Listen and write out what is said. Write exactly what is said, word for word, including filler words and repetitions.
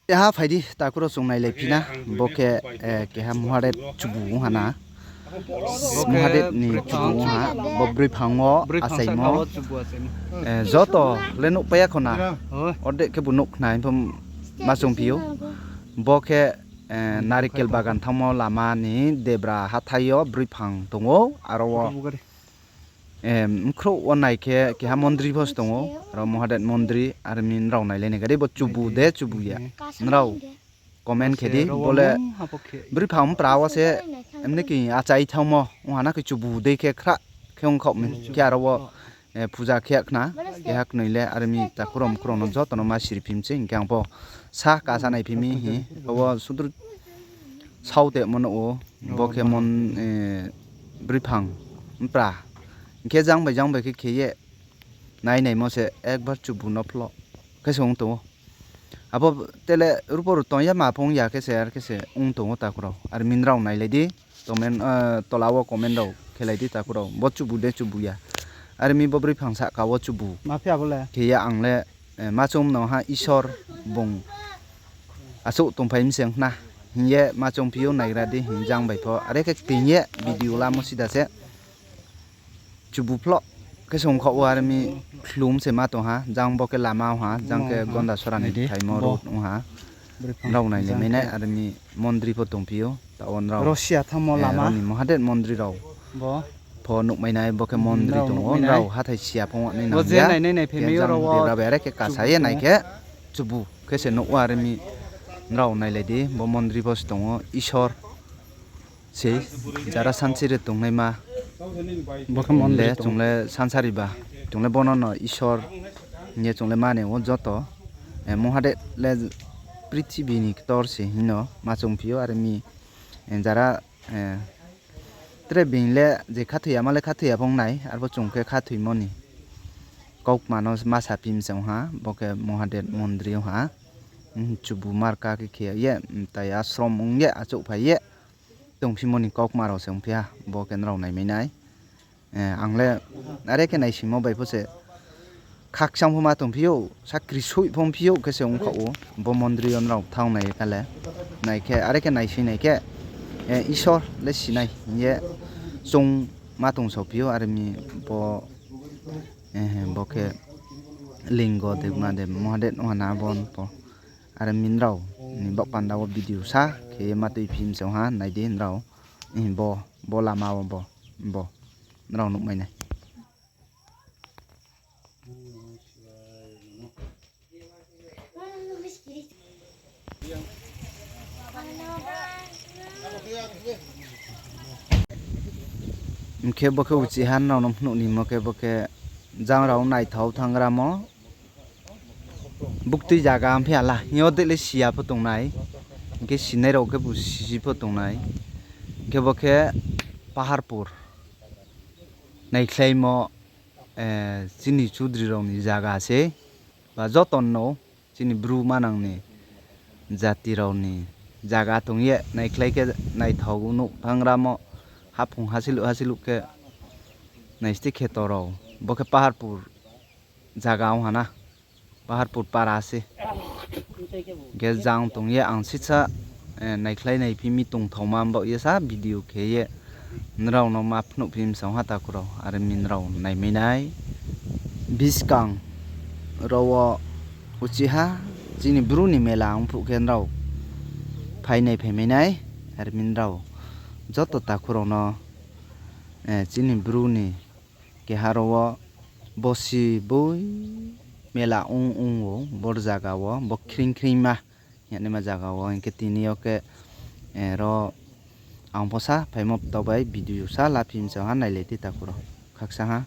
Keha phai di, takhu rao chung nailaiphi na, bo khe, eh, keha Mahadev chubu ong ha na. Mahadev ni chubu ong ha, bo broiphang wo achaimo. Eh, joto le nuhpai ya kho na. Ordek khebu nuh khna hing pho ma choungphi ou. Bo khe, eh, narikel bagan thanngmo lama ni debra hathái yo broiphang tong ou, aro wo, eh, bkhrouh wo nai khe keha mondri pho se tong ou, aro Mahadev mondri, are mi nrao nailai nai kha di, bo chubu de chubu ya. Nrao comment khe di, bo le broiphang mpra wo se, emni khe achai thanngmo ong ha na khe chubu dei khe khrah khe ongkhaoh mi khe aro wo, eh, puja khe khna, keha knoi le, are mi takhu rao mkhu rao no joto no ma siriphi mi se, hing khe ang pho sa kasa naiphi mi hi, abo sudru sao temo no ou, bo khe mon, eh, broiphang mpra. Hing khe jang bai jang bai khe khe ye, nai naimo se ekbar chubu no phloh khe se ong tong ou. Abo tele rupo ru tong ya ma phung ya khe se, ar khe se ong tong ou takhu rao. Are mi nrao nailai di, comment, eh, tola wo comment rao khelai di takhu rao. Bo chubu de chubu ya. Are mi bo broiphang sahka wo chubu khe ye ang le, eh, ma choung no ha Isor bung achouh tongphai mi se ong khna. Hing ye ma choungphi ou, naigra di hing jang bai pho. Are khe kting ye video lamo sida se. Chubu phloh khe se ongkhaoh wo, are mi khlum se ma tong ha, jang bo khe lama ong ha, jang khe Gondasora ni phaimo road ong ha. Nrao nailai mai nai, are mi mondri pho tongphi ou, taoh wo nrao, Russia thanngmo lama ni Mahadev mondri rao pho nuhmai nai, bo khe mondri tong ou, nrao hathái siya phung nai nang ya. Khe jang debra bai are khe kasa ye nai khe chubu khe se nuh ou, are mi nrao nailai di, bo mondri pho se tong ou, Isor se, jara sansari tongnaima. Bo khe mondri le chung le sansari ba, chung le bono no Isor hing ye chung le mani ou joto. Eh, Mahadev le prithibi ni ktor se hing no ma choungphi ou, are mi, eh, jara, eh, tre being le je khathoi ya ma le khathoi ya phung nai, arpho chung khe khathoimo ni kaukma no ma saphi mi se ong ha, bo khe Mahadev mondri ong ha. Chubu marka khe khe ye, mtai ashram ong ye, achouhphai ye tongphimo ni kaukma rao se ongphi ha, bo khe nrao naimai nai. Eh, ang le are khe naisingmo bai pho se khakchang pho ma tongphi ou, sakri soih pho ongphi ou khe se ongkhaoh ou, bo mondri yo nrao thanng nai kha le. Nai khe, are khe naising nai khe, eh, Isor le sinai hing ye choung ma tongsaophi ou, are mi bo, eh, bo khe lingo de ma de Mahadev ong ha na bo pho. Are mi nrao ni baoh panda wo video sa khe ye ma tuiphi mi se ong ha, nai di nrao. Eh, bo, bo lama wo bo, bo. Nrao nuhmai nai. Hing khe bo khe uchih ha nrao no phnuh ni mo khe bo khe jang rao naithao thanng gra mo. Buktui zaga ongphi ya la, hing yo dei le siya pho tong nai. Hing khe sinai rao khebu sisi pho tong nai. Hing khe bo khe Paharpur. Naikhlaimo, eh, chini chudri rao ni zaga se. Ba joto no chini Bru manang ni jati rao ni zaga tong ye naikhlai khe naithao nuh thanng gra mo, haphung hasiluh hasiluh khe naisthi kheto rao. Bo khe Paharpur zaga ong ha na, Paharpur para se. Khe jang tong ye ang sisa, eh, naikhlai naiphi mi tongthaoma baoh ye sa video khe ye nrao no ma phnuhphi mi se ong ha takhu rao, are mi nrao naimai nai. Buskang rao wo uchih ha chini Bru ni mela ongphuh khe nrao phainai phaimai nai, are mi nrao joto takhu rao no, eh, chini Bru ni keha rao wo bosi boi mela ong ong ou, bor zaga wo bo khring khringma hingnaima zaga wo, hing khe tini yo khe, eh, ro ang pho sa phaimo pta bai video sa laphi mi se ong ha, nailai di takhu rao khakchang ha.